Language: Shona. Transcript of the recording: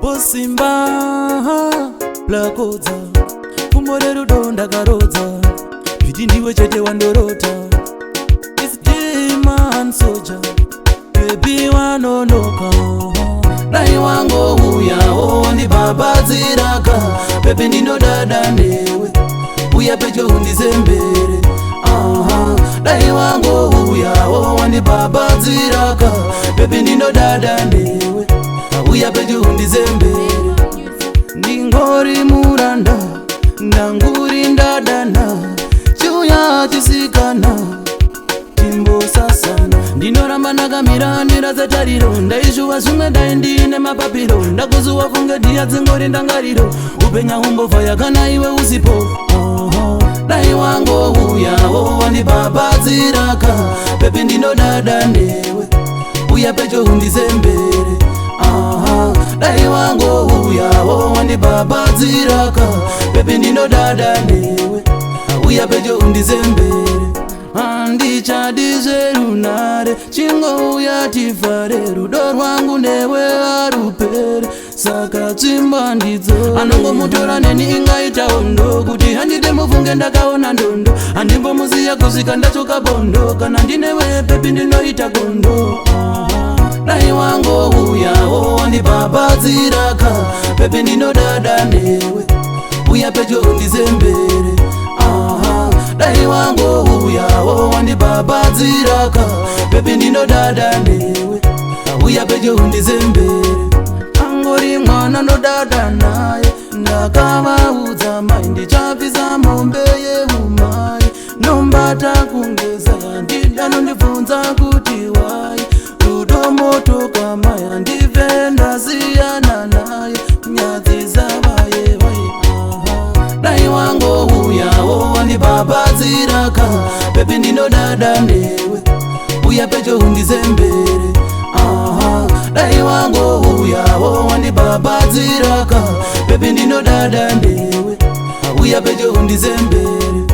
Bosimba plakodza, pfumo rerudo ndakarodza, zviti ndiwe chete wandorota. It's Dman Soja, baby wanonoka. Dai wangouyawo wandibhabhadziraka, baby ndinodada newe, uya pedyo undizembere. Aha, dai wangouyawo wandibhabhadziraka, baby ndinodada newe, uya pedyo undizembere. Ndingori muranda, ndanguri ndadana, chiuya chisikana timbosasana. Ndinoramba ndakamira ndiraze tariro, ndaishuva zvimwe dai ndine mapapiro. Ndakuzuwa kunge dhiya dzingori ndangariro, upenya humbovhaya kana iwe usipo. Aha. Dai wangouyawo wandibhabhadziraka, baby ndinodada newe, uya pedyo undizembere. Aha, dai wangouyawo wandibhabhadziraka, baby ndinodada newe, uya pedyo undizembere. Handichadi zverunhare, chingouya tifare, rudo rwangu newe harupere, saka tsvimba ndidzo anongomutora neni ingaita hondo. Kuti handide mufunge ndakaona ndondo, handimbomuziya kusvika ndachoka bondo. Kana ndinewe baby ndinoita gondo. Aha. Dai wangouyawo wandibhabhadziraka, baby ndinodada newe, uya pedyo undizembere. Aha, dai wangouyawo wandibhabhadziraka, baby ndinodada newe, uya pedyo undizembere. Angori mwana ndodada naye, ndakavaudza mai ndichabvisa mombe yeumai. Nombata kungeza yanondibvunza kuti wai, rudo moto kamai, handibve ndasiyana naye, nyadzisa vaye vai. Aha. Dai wangouyawo wandibhabhadziraka, baby ndinodada newe, uya pedyo undizembere. Aha, dai wangouyawo wandibhabhadziraka, baby ndinodada newe, uya pedyo undizembere.